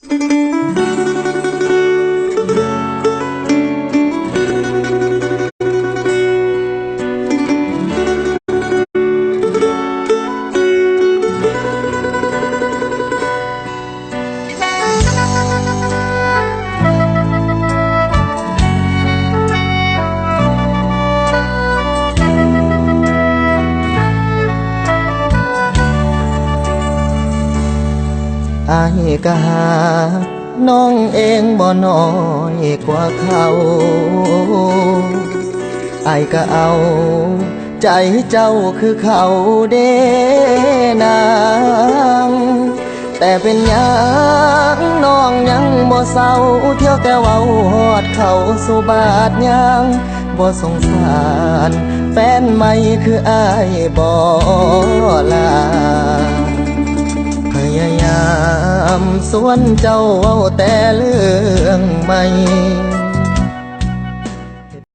ອ້າຍກະຮັກນ້ອງເອງບໍ່ນ້ອຍກວ່າເຂົາ. ອ້າຍກະເອົາໃຈເຈົ້າຄືເຂົາເດນາງ. ແຕ່ເປັນຫຍັງນ້ອງຍັງບໍ່ເຊົາ ທ່ຽວແຕ່ເວົ້າຮອດເຂົາສູ່ບາດຍາງ. ບໍ່ສົງສານແຟນໃໝ່ຄືອ້າຍບໍ່ລາ. ພະຍາຍາມຊວນເຈົ້າເວົ້າແຕ່ເລື່ອງໃໝ່